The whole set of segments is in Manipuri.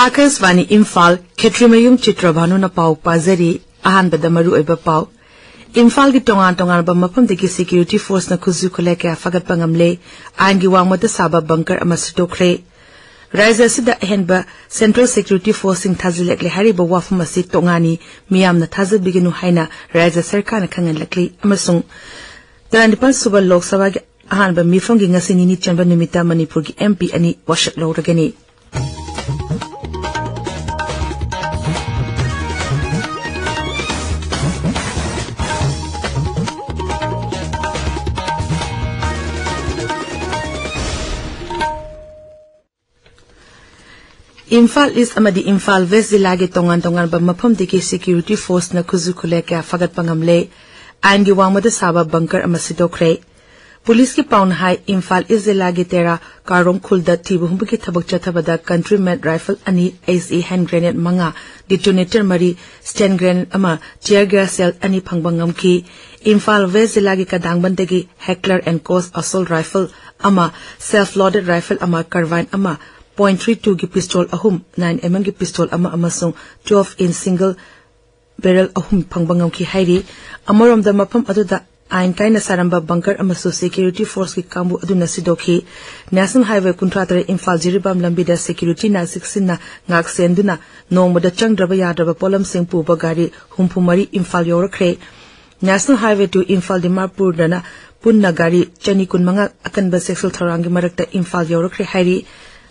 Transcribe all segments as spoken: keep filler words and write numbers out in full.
ꯑꯥꯀꯥꯁꯕꯥꯅꯤ ꯏꯝꯐꯥꯜ, ꯈꯦꯇ꯭ꯔꯤꯃꯌꯨꯝ ꯆꯤꯇ꯭ꯔꯚꯥꯅꯨꯅ ꯄꯥꯎ ꯄꯥꯖꯔꯤ꯫ ꯑꯍꯥꯟꯕꯗ ꯃꯔꯨꯑꯣꯏꯕ ꯄꯥꯎ꯫ ꯏꯝꯐꯥꯜꯒꯤ ꯇꯣꯉꯥꯟ ꯇꯣꯉꯥꯟꯕ ꯃꯐꯝꯗꯒꯤ ꯁꯦꯀ꯭ꯌꯨꯔꯤꯇꯤ ꯐꯣꯔꯁꯅ ꯈꯨꯠꯁꯨ ꯈꯨꯠꯂꯥꯏ ꯀꯌꯥ ꯐꯥꯒꯠꯄ ꯉꯝꯂꯦ꯫ ꯑꯥꯏꯟꯒꯤ ꯋꯥꯡꯃꯗ ꯁꯥꯕ ꯕꯪꯀꯔ ꯑꯃ ꯁꯤꯗꯣꯛꯈ꯭ꯔꯦ꯫ ꯔꯥꯖ꯭ꯌ ꯑꯁꯤꯗ ꯑꯍꯦꯟꯕ ꯁꯦꯟꯇ꯭ꯔꯦꯜ ꯁꯦꯀ꯭ꯌꯨꯔꯤꯇꯤ ꯐꯣꯔꯁꯁꯤꯡ ꯊꯥꯖꯤꯜꯂꯛꯂꯦ ꯍꯥꯏꯔꯤꯕ ꯋꯥꯐꯝ ꯑꯁꯤ ꯇꯣꯉꯥꯟꯅꯤ, ꯃꯤꯌꯥꯝꯅ ꯊꯥꯖꯕꯤꯒꯅꯨ ꯍꯥꯏꯅ ꯔꯥꯖ꯭ꯌ ꯁꯔꯀꯥꯔꯅ ꯈꯪꯍꯜꯂꯛꯂꯤ꯫ ꯑꯃꯁꯨꯡ ꯇꯔꯥꯅꯤꯄꯥꯟ ꯁꯨꯕ ꯂꯣꯛ ꯁꯚꯥꯒꯤ ꯑꯍꯥꯟꯕ ꯃꯤꯐꯝꯒꯤ ꯉꯁꯤ ꯅꯤꯅꯤ ꯆꯟꯕ ꯅꯨꯃꯤꯠꯇ ꯃꯅꯤꯄꯨꯔꯒꯤ ꯑꯦꯝ ꯄꯤ ꯑꯅꯤ ꯋꯥꯁꯛ ꯂꯧꯔꯒꯅꯤ꯫ ꯏꯝꯐꯥꯜ ꯏꯁ ꯑꯃꯗꯤ ꯏꯝꯐꯥꯜ ꯋꯦꯁ ꯖꯤꯂꯥꯒꯤ ꯇꯣꯉꯥꯟ ꯇꯣꯉꯥꯟꯕ ꯃꯐꯝꯗꯒꯤ ꯁꯦꯀ꯭ꯌꯨꯔꯤꯇꯤ ꯐꯣꯔꯁꯅ ꯈꯨꯠꯁꯨ ꯈꯨꯠꯂꯥꯏ ꯀꯌꯥ ꯐꯥꯒꯠꯄ ꯉꯝꯂꯦ꯫ ꯑꯥꯏꯟꯒꯤ ꯋꯥꯡꯃꯗ ꯁꯥꯕ ꯕꯪꯀꯔ ꯑꯃ ꯁꯤꯗꯣꯛꯈ꯭ꯔꯦ꯫ ꯄꯨꯂꯤꯁꯀꯤ ꯄꯥꯎꯅ ꯍꯥꯏ, ꯏꯝꯐꯥꯜ ꯏꯁ ꯖꯤꯂꯥꯒꯤ ꯇꯦꯔꯥ ꯀꯥꯔꯣꯡ ꯈꯨꯜꯗ ꯊꯤꯕ ꯍꯨꯝꯕꯒꯤ ꯊꯕꯛ ꯆꯠꯊꯕꯗ ꯀꯟꯇ꯭ꯔꯤ ꯃꯦꯗ ꯔꯥꯏꯐꯜ ꯑꯅꯤ, ꯑꯦꯁ ꯑꯦ ꯍꯦꯟ ꯒ꯭ꯔꯦꯅꯦꯗ ꯃꯉꯥ, ꯗꯤꯇꯣꯅꯦꯇꯔ ꯃꯔꯤ, ꯁ꯭ꯇꯦꯟ ꯒ꯭ꯔꯦꯅꯦꯗ ꯑꯃ, ꯇꯤꯌꯔ ꯒ꯭ꯌꯥꯁ ꯁꯦꯜ ꯑꯅꯤ ꯐꯪꯕ ꯉꯝꯈꯤ꯫ ꯏꯝꯐꯥꯜ ꯋꯦꯁ ꯖꯤꯂꯥꯒꯤ ꯀꯗꯥꯡꯕꯟꯗꯒꯤ ꯍꯦꯛꯂꯔ ꯑꯦꯟ ꯀꯣꯁ ꯑꯁꯣꯜ ꯔꯥꯏꯐꯜ ꯑꯃ, ꯁꯦꯜꯐ ꯂꯣꯗꯦꯗ ꯔꯥꯏꯐꯜ ꯑꯃ, ꯀꯥꯔꯕꯥꯏꯟ ꯑꯃ, ꯄꯣꯏꯟꯠ ꯊ꯭ꯔꯤ ꯇꯨꯒꯤ ꯄꯤꯁꯇꯣꯜ ꯑꯍꯨꯝ, ꯅꯥꯏꯟ ꯑꯦꯝ ꯑꯦꯝꯒꯤ ꯄꯤꯁꯇꯣꯜ ꯑꯃ ꯑꯃꯁꯨꯡ ꯇ꯭ꯋꯦꯜꯐ ꯏꯟꯆ ꯁꯤꯡꯒꯜ ꯕꯦꯔꯦꯜ ꯑꯍꯨꯝ ꯐꯪꯕ ꯉꯝꯈꯤ ꯍꯥꯏꯔꯤ꯫ ꯑꯃꯔꯣꯝꯗ, ꯃꯐꯝ ꯑꯗꯨꯗ ꯑꯥꯏꯟ ꯀꯥꯏꯅ ꯁꯥꯔꯝꯕ ꯕꯪꯀꯔ ꯑꯃꯁꯨ ꯁꯦꯀ꯭ꯌꯨꯔꯤꯇꯤ ꯐꯣꯔꯁꯀꯤ ꯀꯥꯡꯕꯨ ꯑꯗꯨꯅ ꯁꯤꯗꯣꯛꯈꯤ꯫ ꯅꯦꯁꯅꯦꯜ ꯍꯥꯏꯋꯦ ꯀꯨꯟꯊ꯭ꯔꯥ ꯇꯔꯦꯠ ꯏꯝꯐꯥꯜ ꯖꯤꯔꯤꯕꯥꯝ ꯂꯝꯕꯤꯗ ꯁꯦꯀ꯭ꯌꯨꯔꯤꯇꯤꯅ ꯆꯦꯛꯁꯤꯟꯅ ꯉꯥꯛ ꯁꯦꯟꯗꯨꯅ ꯅꯣꯡꯃꯗ ꯆꯪꯗ꯭ꯔꯕ ꯌꯥꯗ꯭ꯔꯕ ꯄꯣꯠꯂꯝꯁꯤꯡ ꯄꯨꯕ ꯒꯥꯔꯤ ꯍꯨꯝꯐꯨ ꯃꯔꯤ ꯏꯝꯐꯥꯜ ꯌꯧꯔꯛꯈ꯭ꯔꯦ꯫ ꯅꯦꯁꯅꯦꯜ ꯍꯥꯏꯋꯦ ꯇꯨ ꯏꯝꯐꯥꯜ ꯗꯤꯃꯥꯄꯨꯔꯗꯅ ꯄꯨꯟꯅ ꯒꯥꯔꯤ ꯆꯅꯤ ꯀꯨꯟꯃꯉꯥ ꯑꯀꯟꯕ ꯆꯦꯛꯁꯤꯜ ꯊꯧꯔꯥꯡꯒꯤ ꯃꯔꯛꯇ ꯏꯝꯐꯥꯜ ꯌꯧꯔꯛꯈ꯭ꯔꯦ ꯍꯥꯏꯔꯤ꯫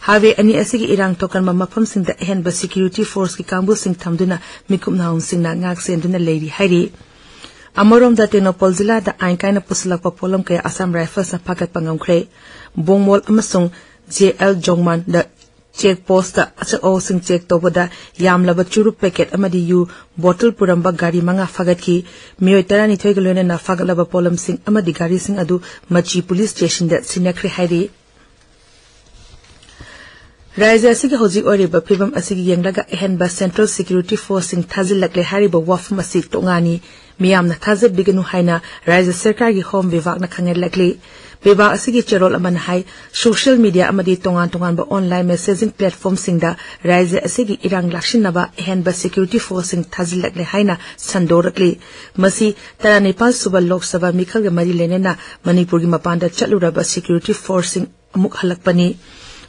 ꯍꯥꯏꯋꯦ ꯑꯅꯤ ꯑꯁꯤꯒꯤ ꯏꯔꯥꯡ ꯊꯣꯛꯀꯟꯕ ꯃꯐꯝꯁꯤꯡꯗ ꯑꯍꯦꯟꯕ ꯁꯦꯀ꯭ꯌꯨꯔꯤꯇꯤ ꯐꯣꯔꯁꯀꯤ ꯀꯥꯡꯕꯨꯁꯤꯡ ꯊꯝꯗꯨꯅ ꯃꯤꯀꯨꯞ ꯅꯥꯍꯨꯝꯁꯤꯡꯅ ꯉꯥꯛ ꯁꯦꯟꯗꯨꯅ ꯂꯩꯔꯤ ꯍꯥꯏꯔꯤ꯫ ꯑꯃꯔꯣꯝꯗ, ꯇꯦꯡꯅꯧꯄꯜ ꯖꯤꯂꯥꯗ ꯑꯥꯏꯟ ꯀꯥꯏꯅ ꯄꯨꯁꯤꯜꯂꯛꯄ ꯄꯣꯠꯂꯝ ꯀꯌꯥ ꯑꯁꯥꯝ ꯔꯥꯏꯐꯜꯁꯅ ꯐꯥꯒꯠꯄ ꯉꯝꯈ꯭ꯔꯦ꯫ ꯕꯣꯡꯃꯣꯜ ꯑꯃꯁꯨꯡ ꯖꯦ ꯑꯦꯜ ꯖꯣꯡꯃꯥꯟꯗ ꯆꯦꯛ ꯄꯣꯁꯇ ꯑꯆꯧ ꯑꯆꯧꯁꯤꯡ ꯆꯦꯛ ꯇꯧꯕꯗ ꯌꯥꯝꯂꯕ ꯆꯨꯔꯨꯞ ꯄꯦꯀꯦꯠ ꯑꯃꯗꯤ ꯌꯨ ꯕꯣꯇꯜ ꯄꯨꯔꯝꯕ ꯒꯥꯔꯤ ꯃꯉꯥ ꯐꯥꯒꯠꯈꯤ꯫ ꯃꯤꯑꯣꯏ ꯇꯔꯥꯅꯤꯊꯣꯏꯒ ꯂꯣꯏꯅꯅ ꯐꯥꯒꯠꯂꯕ ꯄꯣꯠꯂꯝꯁꯤꯡ ꯑꯃꯗꯤ ꯒꯥꯔꯤꯁꯤꯡ ꯑꯗꯨ ꯃꯆꯤ ꯄꯨꯂꯤꯁ ꯁ꯭ꯇꯦꯁꯟꯗ ꯁꯤꯟꯅꯈ꯭ꯔꯦ ꯍꯥꯏꯔꯤ꯫ ꯔꯥꯖ꯭ꯌ ꯑꯁꯤꯒꯤ ꯍꯧꯖꯤꯛ ꯑꯣꯏꯔꯤꯕ ꯐꯤꯕꯝ ꯑꯁꯤꯒꯤ ꯌꯦꯡꯂꯒ ꯑꯍꯦꯟꯕ Central Security Forceꯁꯤꯡ ꯊꯥꯖꯤꯜꯂꯛꯂꯦ ꯍꯥꯏꯔꯤꯕ ꯋꯥꯐꯝ ꯑꯁꯤ ꯇꯣꯉꯥꯟꯅꯤ꯫ ꯃꯤꯌꯥꯝꯅ ꯊꯥꯖꯕꯤꯒꯅꯨ ꯍꯥꯏꯅ ꯔꯥꯖ꯭ꯌ ꯁꯔꯀꯥꯔꯒꯤ Home ꯕꯤꯚꯥꯒꯅ ꯈꯪꯍꯜꯂꯛꯂꯤ꯫ ꯕꯤꯚꯥꯒ ꯑꯁꯤꯒꯤ ꯆꯦꯔꯣꯜ ꯑꯃꯅ ꯍꯥꯏ, social media ꯑꯃꯗꯤ ꯇꯣꯉꯥꯟ ꯇꯣꯉꯥꯟꯕ online messaging platformꯁꯤꯡꯗ ꯔꯥꯖ꯭ꯌ ꯑꯁꯤꯒꯤ ꯏꯔꯥꯡ ꯂꯥꯛꯁꯤꯟꯅꯕ ꯑꯍꯦꯟꯕ security forceꯁꯤꯡ ꯊꯥꯖꯤꯜꯂꯛꯂꯦ ꯍꯥꯏꯅ ꯁꯟꯗꯣꯔꯛꯂꯤ꯫ ꯃꯁꯤ ꯇꯔꯥꯅꯤꯄꯥꯜ ꯁꯨꯕ ꯂꯣꯛ ꯁꯚꯥ ꯃꯤꯈꯜꯒ ꯃꯔꯤ ꯂꯩꯅꯅ ꯃꯅꯤꯄꯨꯔꯒꯤ ꯃꯄꯥꯟꯗ ꯆꯠꯂꯨꯔꯕ security forceꯁꯤꯡ ꯑꯃꯨꯛ ꯍꯜꯂꯛꯄꯅꯤ꯫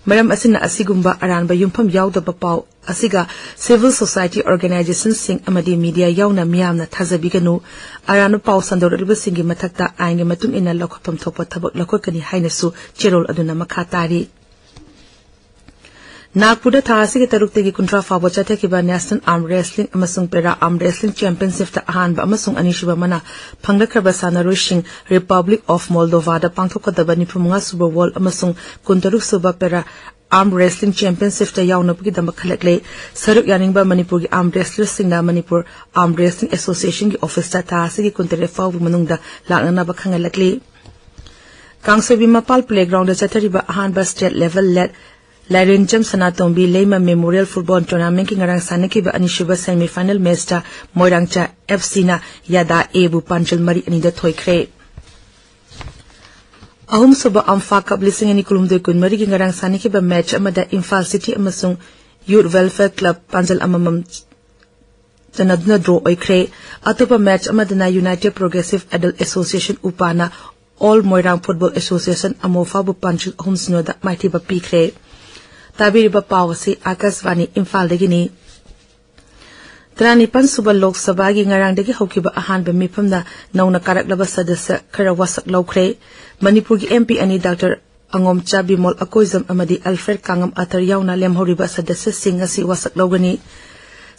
ꯃꯔꯝ ꯑꯁꯤꯅ ꯑꯁꯤꯒꯨꯝꯕ ꯑꯔꯥꯟꯕ ꯌꯨꯝꯐꯝ ꯌꯥꯎꯗꯕ ꯄꯥꯎ ꯑꯁꯤꯒ civil society organizationꯁꯤꯡ ꯑꯃꯗꯤ media ꯌꯥꯎꯅ ꯃꯤꯌꯥꯝꯅ ꯊꯥꯖꯕꯤꯒꯅꯨ꯫ ꯑꯔꯥꯟꯕ ꯄꯥꯎ ꯁꯟꯗꯣꯔꯛꯂꯤꯕꯁꯤꯡꯒꯤ ꯃꯊꯛꯇ ꯑꯥꯏꯟꯒꯤ ꯃꯇꯨꯡ ꯏꯟꯅ ꯂꯧꯈꯠꯐꯝ ꯊꯣꯛꯄ ꯊꯕꯛ ꯂꯧꯈꯠꯀꯅꯤ ꯍꯥꯏꯅꯁꯨ ꯆꯦꯔꯣꯜ ꯑꯗꯨꯅ ꯃꯈꯥ ꯇꯥꯔꯤ꯫ ꯅꯥꯒꯄꯨꯔꯗ ꯊꯥ ꯑꯁꯤꯒꯤ ꯇꯔꯨꯛꯇꯒꯤ ꯀꯨꯟꯊ꯭ꯔꯥ ꯐꯥꯎꯕ ꯆꯠꯊꯈꯤꯕ National Arm Wrestling ꯑꯃꯁꯨꯡ Para Arm Wrestling Championshipꯇ ꯑꯍꯥꯟꯕ ꯑꯃꯁꯨꯡ ꯑꯅꯤꯁꯨꯕ ꯃꯅꯥ ꯐꯪꯂꯛꯈ꯭ꯔꯕ ꯁꯥꯟꯅꯔꯣꯏꯁꯤꯡ Republic of Moldovaꯗ ꯄꯥꯡꯊꯣꯛꯀꯗꯕ ꯅꯤꯐꯨ ꯃꯉꯥ ꯁꯨꯕ World ꯑꯃꯁꯨꯡ ꯀꯨꯟꯇꯔꯨꯛ ꯁꯨꯕ Para Arm Wrestling Championshipꯇ ꯌꯥꯎꯅꯕꯒꯤꯗꯃꯛ ꯈꯜꯂꯛꯂꯦ꯫ ꯁꯔꯨꯛ ꯌꯥꯅꯤꯡꯕ ꯃꯅꯤꯄꯨꯔꯒꯤ arm wrestlerꯁꯤꯡꯅ ꯃꯅꯤꯄꯨꯔ Arm Wrestling Associationꯒꯤ officeꯇ ꯊꯥ ꯑꯁꯤꯒꯤ ꯀꯨꯟꯇꯔꯦꯠ ꯐꯥꯎꯕꯒꯤ ꯃꯅꯨꯡꯗ ꯂꯥꯛꯅꯅꯕ ꯈꯪꯍꯜꯂꯛꯂꯤ꯫ ꯀꯥꯡꯁꯣꯏꯕꯤ ꯃꯄꯥꯜ playgroundꯗ ꯆꯠꯊꯔꯤꯕ ꯑꯍꯥꯟꯕ state level ꯂꯦꯠ ꯂꯥꯏꯔꯦꯟꯖꯝ ꯁꯅꯥꯇꯣꯝꯕꯤ ꯂꯩꯃ Memorial Football Tournamentꯀꯤ ꯉꯔꯥꯡ ꯁꯥꯟꯅꯈꯤꯕ ꯑꯅꯤꯁꯨꯕ semi final matchꯇ ꯃꯣꯏꯔꯥꯡꯆꯥ FCꯅ ꯌꯥꯗꯥ Aꯕꯨ ꯄꯥꯟꯖꯜ ꯃꯔꯤ ꯑꯅꯤꯗ ꯊꯣꯏꯈ꯭ꯔꯦ꯫ ꯑꯍꯨꯝꯁꯨꯕ ꯑꯝꯐꯥ ꯀꯞ ꯂꯤꯁꯤꯡ ꯑꯅꯤ ꯀꯨꯟꯍꯨꯝꯗꯣꯏ ꯀꯨꯟꯃꯔꯤꯒꯤ ꯉꯔꯥꯡ ꯁꯥꯟꯅꯈꯤꯕ match ꯑꯃꯗ ꯏꯝꯐꯥꯜ City ꯑꯃꯁꯨꯡ Youth Welfare Club ꯄꯥꯟꯖꯜ ꯑꯃꯃꯝ ꯆꯟꯅꯗꯨꯅ draw ꯑꯣꯏꯈ꯭ꯔꯦ꯫ ꯑꯇꯣꯞꯄ match ꯑꯃꯗꯅ United Progressive Adult Association ꯎꯄꯥꯅ All Moirang Football Association ꯑꯃꯣꯐꯥꯕꯨ ꯄꯥꯟꯖꯜ ꯑꯍꯨꯝ ꯁꯤꯅꯣꯗ ꯃꯥꯏꯊꯤꯕ ꯄꯤꯈ꯭ꯔꯦ꯫ ꯇꯥꯕꯤꯔꯤꯕ ꯄꯥꯎ ꯑꯁꯤ ꯑꯥꯀꯥꯁꯕꯥꯅꯤ ꯏꯝꯐꯥꯜꯗꯒꯤꯅꯤ꯫ ꯇꯔꯥꯅꯤꯄꯥꯜ ꯁꯨꯕ ꯂꯣꯛ ꯁꯚꯥꯒꯤ ꯉꯔꯥꯡꯗꯒꯤ ꯍꯧꯈꯤꯕ ꯑꯍꯥꯟꯕ ꯃꯤꯐꯝꯗ ꯅꯧꯅ ꯀꯥꯔꯛꯂꯕ ꯁꯗꯁ꯭ꯌ ꯈꯔ ꯋꯥꯁꯛ ꯂꯧꯈ꯭ꯔꯦ꯫ ꯃꯅꯤꯄꯨꯔꯒꯤ MP ꯑꯅꯤ ꯗꯥꯛꯇꯔ ꯑꯉꯣꯝꯆꯥ ꯕꯤꯃꯣꯜ ꯑꯀꯣꯏꯖꯝ ꯑꯃꯗꯤ ꯑꯜꯐ꯭ꯔꯦꯗ ꯀꯥꯉꯝ ꯑꯊꯔ ꯌꯥꯎꯅ ꯂꯦꯝꯍꯧꯔꯤꯕ ꯁꯗꯁ꯭ꯌꯁꯤꯡ ꯉꯁꯤ ꯋꯥꯁꯛ ꯂꯧꯒꯅꯤ꯫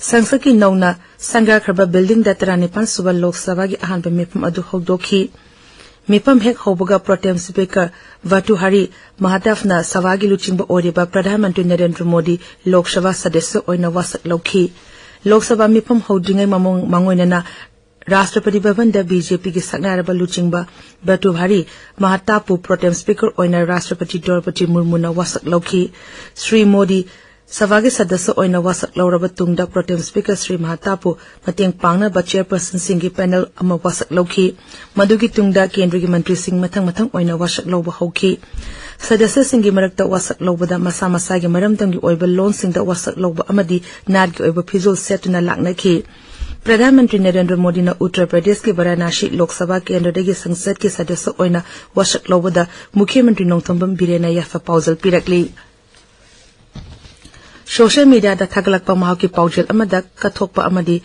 ꯁꯪꯁꯠꯀꯤ ꯅꯧꯅ ꯁꯪꯒꯥꯈ꯭ꯔꯕ buildingꯗ ꯇꯔꯥꯅꯤꯄꯥꯜ ꯁꯨꯕ ꯂꯣꯛ ꯁꯚꯥꯒꯤ ꯑꯍꯥꯟꯕ ꯃꯤꯐꯝ ꯑꯗꯨ ꯍꯧꯗꯣꯛꯈꯤ꯫ ꯃꯤꯐꯝ ꯍꯦꯛ ꯍꯧꯕꯒ Pro Tem Speaker ꯚꯔꯇꯨꯍꯥꯔꯤ ꯃꯍꯥꯇꯥꯕꯅ ꯁꯚꯥꯒꯤ ꯂꯨꯆꯤꯡꯕ ꯑꯣꯏꯔꯤꯕ ꯄ꯭ꯔꯙꯥꯟ ꯃꯟꯇ꯭ꯔꯤ ꯅꯔꯦꯟꯗ꯭ꯔ ꯃꯣꯗꯤ ꯂꯣꯛ ꯁꯚꯥ ꯁꯗꯁ꯭ꯌ ꯑꯣꯏꯅ ꯋꯥꯁꯛ ꯂꯧꯈꯤ꯫ ꯂꯣꯛ ꯁꯚꯥ ꯃꯤꯐꯝ ꯍꯧꯗ꯭ꯔꯤꯉꯩ ꯃꯃꯣꯡ-, ꯃꯥꯡꯑꯣꯏꯅꯅ ꯔꯥꯁꯇ꯭ꯔꯄꯇꯤ ꯚꯕꯟꯗ ꯕꯤ ꯖꯦ ꯄꯤꯒꯤ ꯁꯛꯅꯥꯏꯔꯕ ꯂꯨꯆꯤꯡꯕ ꯕꯇꯨꯚꯥꯔꯤ ꯃꯍꯥꯇꯥꯕꯄꯨ ꯄ꯭ꯔꯣꯇꯦꯝ ꯁ꯭ꯄꯤꯀꯔ ꯑꯣꯏꯅ ꯔꯥꯁꯇ꯭ꯔꯄꯇꯤ ꯗ꯭ꯔꯧꯄꯗꯤ ꯃꯨꯔꯃꯨꯅ ꯋꯥꯁꯛ ꯂꯧꯈꯤ꯫ ꯁ꯭ꯔꯤ ꯃꯣꯗꯤ ꯁꯚꯥꯒꯤ ꯁꯗꯁ꯭ꯌ ꯑꯣꯏꯅ ꯋꯥꯁꯛ ꯂꯧꯔꯕ ꯇꯨꯡꯗ ꯄ꯭ꯔꯣꯇꯦꯝ ꯁ꯭ꯄꯤꯀꯔ ꯁ꯭ꯔꯤ ꯃꯍꯥꯇꯥꯕꯄꯨ ꯃꯇꯦꯡ ꯄꯥꯡꯅꯕ ꯆꯦꯌꯔꯄꯔꯁꯟꯁꯤꯡꯒꯤ ꯄꯦꯅꯦꯜ ꯑꯃ ꯋꯥꯁꯛ ꯂꯧꯈꯤ꯫ ꯃꯗꯨꯒꯤ ꯇꯨꯡꯗ ꯀꯦꯟꯗ꯭ꯔꯒꯤ ꯃꯟꯇ꯭ꯔꯤꯁꯤꯡ ꯃꯊꯪ ꯃꯊꯪ ꯑꯣꯏꯅ ꯋꯥꯁꯛ ꯂꯧꯕ ꯍꯧꯈꯤ꯫ ꯁꯗꯁ꯭ꯌꯁꯤꯡꯒꯤ ꯃꯔꯛꯇ ꯋꯥꯁꯛ ꯂꯧꯕꯗ ꯃꯁꯥ ꯃꯁꯥꯒꯤ ꯃꯔꯝꯗꯝꯒꯤ ꯑꯣꯏꯕ ꯂꯣꯟꯁꯤꯡꯗ ꯋꯥꯁꯛ ꯂꯧꯕ ꯑꯃꯗꯤ ꯅꯥꯠꯀꯤ ꯑꯣꯏꯕ ꯐꯤꯖꯣꯜ ꯁꯦꯠꯇꯨꯅ ꯂꯥꯛꯅꯈꯤ꯫ ꯄ꯭ꯔꯙꯥꯟ ꯃꯟꯇ꯭ꯔꯤ ꯅꯔꯦꯟꯗ꯭ꯔ ꯃꯣꯗꯤꯅ ꯎꯠꯇꯔ ꯄ꯭ꯔꯗꯦꯁꯀꯤ ꯚꯥꯔꯥꯅꯥꯁꯤ ꯂꯣꯛ ꯁꯚꯥ ꯀꯦꯟꯗ꯭ꯔꯗꯒꯤ ꯁꯪꯁꯗꯀꯤ ꯁꯗꯁ꯭ꯌ ꯑꯣꯏꯅ ꯋꯥꯁꯛ ꯂꯧꯕꯗ ꯃꯨꯈ꯭ꯌ ꯃꯟꯇ꯭ꯔꯤ ꯅꯣꯡꯊꯣꯝꯕꯝ ꯕꯤꯔꯦꯟꯅ ꯌꯥꯏꯐ ꯄꯥꯎꯖꯦꯜ ꯄꯤꯔꯛꯂꯤ꯫ ꯁꯣꯁꯤꯌꯦꯜ ꯃꯤꯗꯤꯌꯥꯗ ꯊꯥꯒꯠꯂꯛꯄ ꯃꯍꯥꯛꯀꯤ ꯄꯥꯎꯖꯦꯜ ꯑꯃꯗ ꯀꯠꯊꯣꯛꯄ ꯑꯃꯗꯤ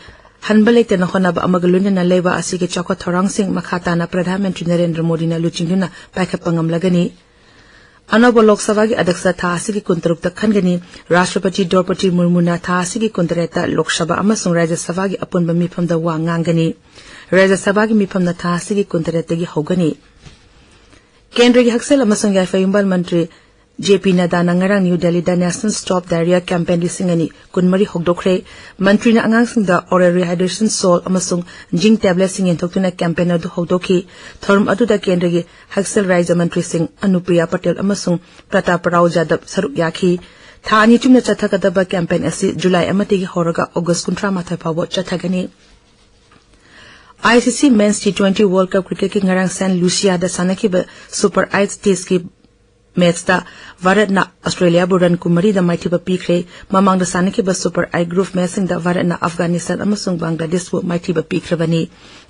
ꯍꯟꯕ ꯂꯩꯇꯅ ꯍꯣꯠꯅꯕ ꯑꯃꯒ ꯂꯣꯏꯅꯅ ꯂꯩꯕꯥꯛ ꯑꯁꯤꯒꯤ ꯆꯥꯎꯈꯠ ꯊꯧꯔꯥꯡꯁꯤꯡ ꯃꯈꯥ ꯇꯥꯅ ꯄ꯭ꯔꯙꯥꯟ ꯃꯟꯇ꯭ꯔꯤ ꯅꯔꯦꯟꯗ꯭ꯔ ꯃꯣꯗꯤꯅ ꯂꯨꯆꯤꯡꯗꯨꯅ ꯄꯥꯏꯈꯠꯄ ꯉꯝꯂꯒꯅꯤ꯫ ꯑꯅꯧꯕ ꯂꯣꯛ ꯁꯚꯥꯒꯤ ꯑꯗ꯭ꯌꯛꯁ ꯊꯥ ꯑꯁꯤꯒꯤ ꯀꯨꯟꯇꯔꯨꯛꯇ ꯈꯟꯒꯅꯤ꯫ ꯔꯥꯁꯇ꯭ꯔꯄꯇꯤ ꯗ꯭ꯔꯧꯄꯗꯤ ꯃꯨꯔꯃꯨꯅ ꯊꯥ ꯑꯁꯤꯒꯤ ꯀꯨꯟꯇꯔꯦꯠꯇ ꯂꯣꯛ ꯁꯚꯥ ꯑꯃꯁꯨꯡ ꯔꯥꯖ꯭ꯌ ꯁꯚꯥꯒꯤ ꯑꯄꯨꯟꯕ ꯃꯤꯐꯝꯗ ꯋꯥ ꯉꯥꯡꯒꯅꯤ꯫ ꯔꯥꯖ꯭ꯌ ꯁꯚꯥꯒꯤ ꯃꯤꯐꯝꯅ ꯊꯥ ꯑꯁꯤꯒꯤ ꯀꯨꯟꯇꯔꯦꯠꯇꯒꯤ ꯍꯧꯒꯅꯤ꯫ ꯀꯦꯟꯗ꯭ꯔꯒꯤ ꯍꯛꯁꯦꯜ ꯑꯃꯁꯨꯡ ꯌꯥꯏꯐ ꯌꯨꯝꯕꯥꯜ ꯃꯟꯇ꯭ꯔꯤ ꯖꯦ ꯄꯤ ꯅꯗꯥꯅ ꯉꯔꯥꯡ ꯅ꯭ꯌꯨ ꯗꯦꯜꯂꯤꯗ National Stop Diarrhoea Campaign ꯂꯤꯁꯤꯡ ꯑꯅꯤ ꯀꯨꯟꯃꯔꯤ ꯍꯧꯗꯣꯛꯈ꯭ꯔꯦ꯫ ꯃꯟꯇ꯭ꯔꯤꯅ ꯑꯉꯥꯡꯁꯤꯡꯗ oral rehydration salt ꯑꯃꯁꯨꯡ zinc tabletꯁꯤꯡ ꯌꯦꯟꯊꯣꯛꯇꯨꯅ campaign ꯑꯗꯨ ꯍꯧꯗꯣꯛꯈꯤ꯫ ꯊꯧꯔꯝ ꯑꯗꯨꯗ ꯀꯦꯟꯗ꯭ꯔꯒꯤ ꯍꯛꯁꯦꯜ ꯔꯥꯖ꯭ꯌ ꯃꯟꯇ꯭ꯔꯤꯁꯤꯡ ꯑꯅꯨꯄ꯭ꯔꯤꯌꯥ ꯄꯇꯦꯜ ꯑꯃꯁꯨꯡ ꯄ꯭ꯔꯇꯥꯞ ꯔꯥꯎ ꯖꯥꯗꯕ ꯁꯔꯨꯛ ꯌꯥꯈꯤ꯫ ꯊꯥ ꯑꯅꯤ ꯆꯨꯞꯅ ꯆꯠꯊꯒꯗꯕ campaign ꯑꯁꯤ ꯖꯨꯂꯥꯏ ꯑꯃꯗꯒꯤ ꯍꯧꯔꯒ ꯑꯣꯒꯁ ꯀꯨꯟꯊ꯭ꯔꯥ ꯃꯥꯊꯣꯏ ꯐꯥꯎꯕ ꯆꯠꯊꯒꯅꯤ꯫ I C C Men's T twenty World Cup cricketꯀꯤ ꯉꯔꯥꯡ ꯁꯦꯟ ꯂꯨꯁꯤꯌꯥꯗ ꯁꯥꯟꯅꯈꯤꯕ Super eight testꯀꯤ matchꯇ ꯚꯥꯔꯠꯅ ꯑꯁꯇ꯭ꯔꯦꯂꯤꯌꯥꯕꯨ run ꯀꯨꯟꯃꯔꯤꯗ ꯃꯥꯏꯊꯤꯕ ꯄꯤꯈ꯭ꯔꯦ꯫ ꯃꯃꯥꯡꯗ ꯁꯥꯟꯅꯈꯤꯕ Super eight group matchꯁꯤꯡꯗ ꯚꯥꯔꯠꯅ ꯑꯐꯒꯥꯅꯤꯁꯇꯥꯟ ꯑꯃꯁꯨꯡ ꯕꯪꯒ꯭ꯂꯥꯗꯦꯁꯄꯨ ꯃꯥꯏꯊꯤꯕ ꯄꯤꯈ꯭ꯔꯕꯅꯤ꯫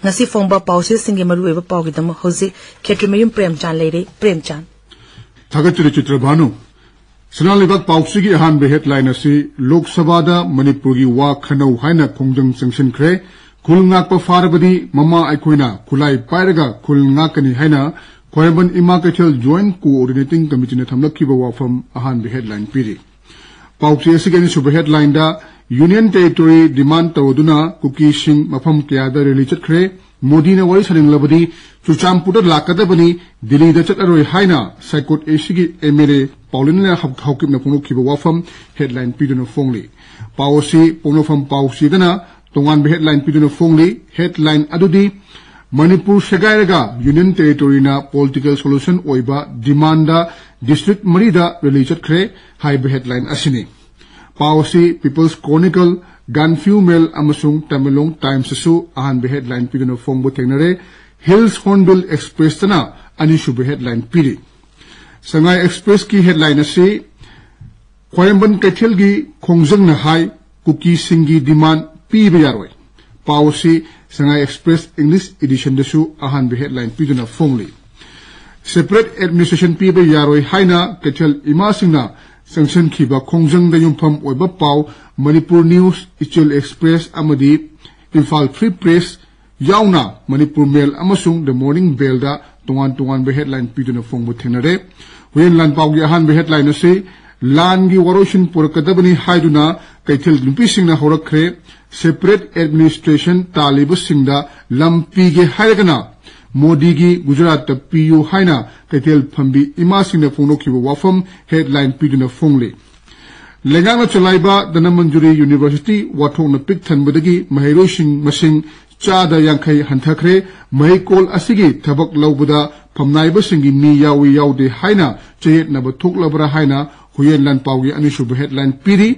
ꯉꯁꯤ ꯐꯣꯡꯕ ꯄꯥꯎꯆꯦꯁꯤꯡꯒꯤ ꯃꯔꯨꯑꯣꯏꯕ ꯄꯥꯎꯒꯤꯗꯃꯛ ꯍꯧꯖꯤꯛ ꯈꯦꯇ꯭ꯔꯤꯃꯌꯨꯝ ꯄ꯭ꯔꯦꯝꯆꯥꯟ ꯂꯩꯔꯦ꯫ ꯄ꯭ꯔꯦꯝꯆꯥꯟ꯫ ꯊꯥꯒꯠꯆꯔꯤ ꯆꯤꯇ꯭ꯔꯚꯥꯅꯨ꯫ ꯁꯅꯥ ꯂꯩꯕꯥꯛ ꯄꯥꯎꯆꯦꯒꯤ ꯑꯍꯥꯟꯕ headline ꯑꯁꯤ ꯂꯣꯛ ꯁꯚꯥꯗ ꯃꯅꯤꯄꯨꯔꯒꯤ ꯋꯥ ꯈꯟꯅꯧ ꯍꯥꯏꯅ ꯈꯣꯡꯖꯪ ꯆꯪꯁꯤꯟꯈ꯭ꯔꯦ꯫ ꯈꯨꯜ ꯉꯥꯛꯄ ꯐꯥꯔꯕꯗꯤ ꯃꯃꯥ ꯑꯩꯈꯣꯏꯅ ꯈꯨꯠꯂꯥꯏ ꯄꯥꯏꯔꯒ ꯈꯨꯜ ꯉꯥꯛꯀꯅꯤ ꯍꯥꯏꯅ ꯈ꯭ꯋꯥꯏꯔꯝꯕꯟ ꯏꯃꯥ ꯀꯩꯊꯦꯜ Joint Coordinating Committeeꯅ ꯊꯝꯂꯛꯈꯤꯕ ꯋꯥꯐꯝ ꯑꯍꯥꯟꯕ headline ꯄꯤꯔꯤ꯫ ꯄꯥꯎꯆꯦ ꯑꯁꯤꯒꯤ ꯑꯅꯤꯁꯨꯕ headlineꯗ Union Territory demand ꯇꯧꯗꯨꯅ ꯀꯨꯀꯤꯁꯤꯡ ꯃꯐꯝ ꯀꯌꯥꯗ rally ꯆꯠꯈ꯭ꯔꯦ꯫ ꯃꯣꯗꯤꯅ ꯋꯥꯔꯤ ꯁꯥꯅꯤꯡꯂꯕꯗꯤ ꯆꯨꯔꯆꯥꯟꯄꯨꯔꯗ ꯂꯥꯛꯀꯗꯕꯅꯤ, ꯗꯤꯜꯂꯤꯗ ꯆꯠꯂꯔꯣꯏ ꯍꯥꯏꯅ ꯁꯥꯏꯀꯣꯠ ACꯒꯤ MLA ꯄꯥꯎꯂꯤꯅ ꯍꯧ-, ꯍꯧꯀꯤꯞꯅ ꯐꯣꯡꯗꯣꯛꯈꯤꯕ ꯋꯥꯐꯝ headline ꯄꯤꯗꯨꯅ ꯐꯣꯡꯂꯤ꯫ ꯄꯥꯎ ꯑꯁꯤ ꯄꯣꯛꯅꯐꯝ ꯄꯥꯎꯆꯦꯗꯅ ꯇꯣꯉꯥꯟꯕ headline ꯄꯤꯗꯨꯅ ꯐꯣꯡꯂꯤ꯫ Headline ꯑꯗꯨꯗꯤ ꯃꯅꯤꯄꯨꯔ ꯁꯦꯒꯥꯏꯔꯒ Union Territoryꯅ political solution ꯑꯣꯏꯕ demandꯗ district ꯃꯔꯤꯗ rally ꯆꯠꯈ꯭ꯔꯦ ꯍꯥꯏꯕ headline ꯑꯁꯤꯅꯤ꯫ ꯄꯥꯎ ꯑꯁꯤ People's Chronicle, Gaanphiu Mail ꯑꯃꯁꯨꯡ Tamenglong Timesꯇꯁꯨ ꯑꯍꯥꯟꯕ headline ꯄꯤꯗꯨꯅ ꯐꯣꯡꯕ ꯊꯦꯡꯅꯔꯦ꯫ Hills Hornbill Expressꯇꯅ ꯑꯅꯤꯁꯨꯕ headline ꯄꯤꯔꯤ꯫ ꯁꯉꯥꯏ Expressꯀꯤ headline ꯑꯁꯤ ꯈ꯭ꯋꯥꯏꯔꯝꯕꯟ ꯀꯩꯊꯦꯜꯒꯤ ꯈꯣꯡꯖꯪꯅ ꯍꯥꯏ, ꯀꯨꯀꯤꯁꯤꯡꯒꯤ demand ꯄꯤꯕ ꯌꯥꯔꯣꯏ꯫ ꯄꯥꯎ ꯑꯁꯤ ꯁꯉꯥꯏ Express English editionꯗꯁꯨ ꯑꯍꯥꯟꯕ headline ꯄꯤꯗꯨꯅ ꯐꯣꯡꯂꯤ꯫ Separate administration ꯄꯤꯕ ꯌꯥꯔꯣꯏ ꯍꯥꯏꯅ ꯀꯩꯊꯦꯜ ꯏꯃꯥꯁꯤꯡꯅ ꯆꯪꯁꯤꯟꯈꯤꯕ ꯈꯣꯡꯖꯪꯗ ꯌꯨꯝꯐꯝ ꯑꯣꯏꯕ ꯄꯥꯎ Manipur News, ꯏꯆꯦꯜ Express ꯑꯃꯗꯤ ꯏꯝꯐꯥꯜ Free Press ꯌꯥꯎꯅ Manipur Mail ꯑꯃꯁꯨꯡ The Morning Bellꯗ ꯇꯣꯉꯥꯟ ꯇꯣꯉꯥꯟꯕ headline ꯄꯤꯗꯨꯅ ꯐꯣꯡꯕ ꯊꯦꯡꯅꯔꯦ꯫ ꯍꯨꯏꯌꯦꯟ ꯂꯥꯟꯄꯥꯎꯒꯤ ꯑꯍꯥꯟꯕ headline ꯑꯁꯤ ꯂꯥꯟꯒꯤ ꯋꯥꯔꯣꯏꯁꯤꯟ ꯄꯨꯔꯛꯀꯗꯕꯅꯤ ꯍꯥꯏꯗꯨꯅ ꯀꯩꯊꯦꯜ ꯅꯨꯄꯤꯁꯤꯡꯅ ꯍꯧꯔꯛꯈ꯭ꯔꯦ꯫ Separate administration ꯇꯥꯜꯂꯤꯕꯁꯤꯡꯗ ꯂꯝ ꯄꯤꯒꯦ ꯍꯥꯏꯔꯒꯅ ꯃꯣꯗꯤꯒꯤ ꯒꯨꯖꯔꯥꯠꯇ ꯄꯤꯌꯨ ꯍꯥꯏꯅ ꯀꯩꯊꯦꯜ ꯐꯝꯕꯤ ꯏꯃꯥꯁꯤꯡꯅ ꯐꯣꯡꯗꯣꯛꯈꯤꯕ ꯋꯥꯐꯝ headline ꯄꯤꯗꯨꯅ ꯐꯣꯡꯂꯤ꯫ ꯂꯩꯉꯥꯛꯅ ꯆꯂꯥꯏꯕ ꯙꯅꯃꯟꯖꯨꯔꯤ University ꯋꯥꯊꯣꯛꯅ ꯄꯤꯛ ꯊꯟꯕꯗꯒꯤ ꯃꯍꯩꯔꯣꯏꯁꯤꯡ ꯃꯁꯤꯡ ꯆꯥꯗ ꯌꯥꯡꯈꯩ ꯍꯟꯊꯈ꯭ꯔꯦ꯫ ꯃꯍꯩꯀꯣꯜ ꯑꯁꯤꯒꯤ ꯊꯕꯛ ꯂꯧꯕꯗ ꯐꯝꯅꯥꯏꯕꯁꯤꯡꯒꯤ ꯃꯤ ꯌꯥꯎꯏ ꯌꯥꯎꯗꯦ ꯍꯥꯏꯅ ꯆꯌꯦꯠꯅꯕ ꯊꯣꯛꯂꯕ꯭ꯔꯥ ꯍꯥꯏꯅ ꯍꯨꯏꯌꯦꯟ ꯂꯥꯟꯄꯥꯎꯒꯤ ꯑꯅꯤꯁꯨꯕ headline ꯄꯤꯔꯤ꯫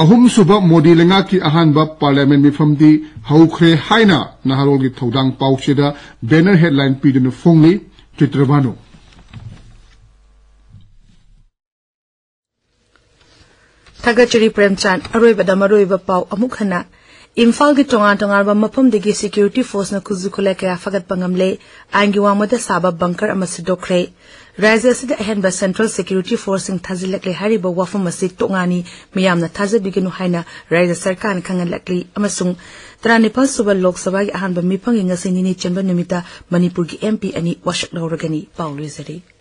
ꯑꯍꯨꯝꯁꯨꯕ ꯃꯣꯗꯤ ꯂꯩꯉꯥꯛꯀꯤ ꯑꯍꯥꯟꯕ parliament ꯃꯤꯐꯝꯗꯤ ꯍꯧꯈ꯭ꯔꯦ ꯍꯥꯏꯅ ꯅꯍꯥꯔꯣꯜꯒꯤ ꯊꯧꯗꯥꯡ ꯄꯥꯎꯆꯦꯗ banner headline ꯄꯤꯗꯨꯅ ꯐꯣꯡꯂꯤ꯫ ꯆꯤꯇ꯭ꯔꯚꯥꯅꯨ꯫ ꯊꯥꯒꯠꯆꯔꯤ ꯄ꯭ꯔꯦꯝꯆꯥꯟ꯫ ꯑꯔꯣꯏꯕꯗ ꯃꯔꯨꯑꯣꯏꯕ ꯄꯥꯎ ꯑꯃꯨꯛ ꯍꯟꯅ꯫ ꯏꯝꯐꯥꯜꯒꯤ ꯇꯣꯉꯥꯟ ꯇꯣꯉꯥꯟꯕ ꯃꯐꯝꯗꯒꯤ security forceꯅ ꯈꯨꯠꯁꯨ ꯈꯨꯠꯂꯥꯏ ꯀꯌꯥ ꯐꯒꯠꯄ ꯉꯝꯂꯦ꯫ ꯑꯥꯏꯟꯒꯤ ꯋꯥꯡꯃꯗ ꯁꯥꯕ bunker ꯑꯃ ꯁꯤꯗꯣꯛꯈ꯭ꯔꯦ꯫ ꯔꯥꯖ꯭ꯌ ꯑꯁꯤꯗ ꯑꯍꯦꯟꯕ central security forceꯁꯤꯡ ꯊꯥꯖꯤꯜꯂꯛꯂꯦ ꯍꯥꯏꯔꯤꯕ ꯋꯥꯐꯝ ꯑꯁꯤ ꯇꯣꯉꯥꯅꯤ, ꯃꯤꯌꯥꯝꯅ ꯊꯥꯖꯕꯤꯒꯅꯨ ꯍꯥꯏꯅ ꯔꯥꯖ꯭ꯌ ꯁꯔꯀꯥꯔꯅ ꯈꯪꯍꯜꯂꯛꯂꯤ ꯑꯃꯁꯨꯡ ꯇꯔꯥꯅꯤꯄꯥꯜ ꯁꯨꯕ ꯂꯣꯛ ꯁꯚꯥꯒꯤ ꯑꯍꯥꯟꯕ ꯃꯤꯐꯝꯒꯤ ꯉꯁꯤ ꯅꯤꯅꯤ ꯆꯟꯕ ꯅꯨꯃꯤꯠꯇ ꯃꯅꯤꯄꯨꯔꯒꯤ MP ꯑꯅꯤ ꯋꯥꯁꯛ ꯂꯧꯔꯒꯅꯤ꯫ ꯄꯥꯎ ꯂꯣꯏꯖꯔꯦ꯫